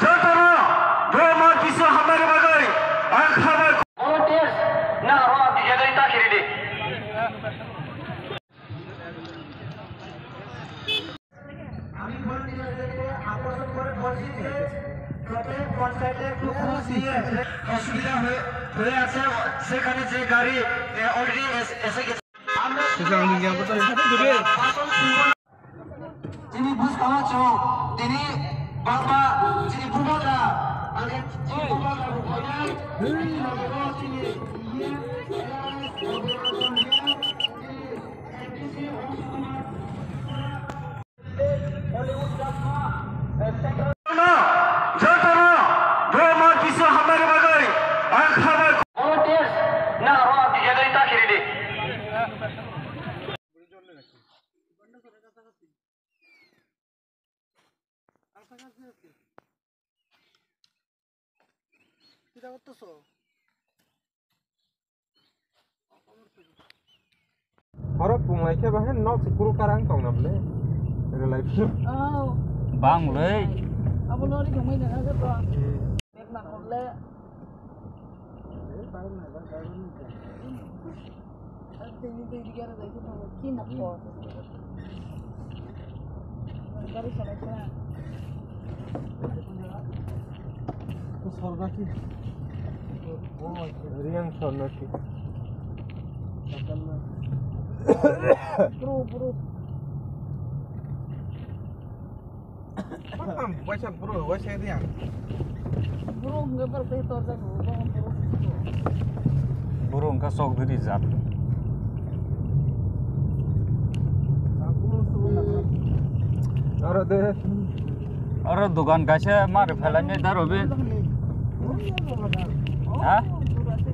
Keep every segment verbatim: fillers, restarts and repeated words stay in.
Jotono bo mol kisa hamnani bagwi ang khabar. Volunteers na aro ang tijagwi ta khiri di. আমি ভলান্টিয়ারদেরকে আকর্ষণ করে বলছি যে প্রত্যেক পঞ্চায়েতে একটু খোঁজ নিয়ে অসুবিধা হয়ে, হয়ে আছে, সেখানে যে গাড়ি, এ, already এস-, এসে গেছে। আমরা তিনি বুঝতে পারছো, তিনি বাবা, তিনি বুবাদা, আগে তিনি বুবাদা, তিনি Jotono, jotono, bo mol kisa hamnani bagwi ang khabar. Volunteers na aro ang tijagwi ta khiri di. Oro punglai khe bahan nok se kuru karang tong na bwle. Relai phi. Oh. Bang le. Abo no ri thangmai na na to. Bek na khole. Tini tei bigar dai khe tongo, ki mokol? Gari salai khe. Sornaki. Riang Sornaki. Bro, bro. Waisa bro, waisa riang. Bro hwnwi borok tei torjak rw, bo bro. Bro wngkha chokdiri jat. Aro de. Aro dogan kaisa ma rw phailani da rw be. Ha?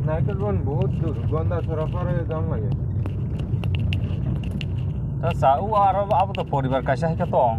Naikolbon bahut dur, Gonda sora pharo jang lage. Ta sa u aro abo to poribar kaisa hai khe tong.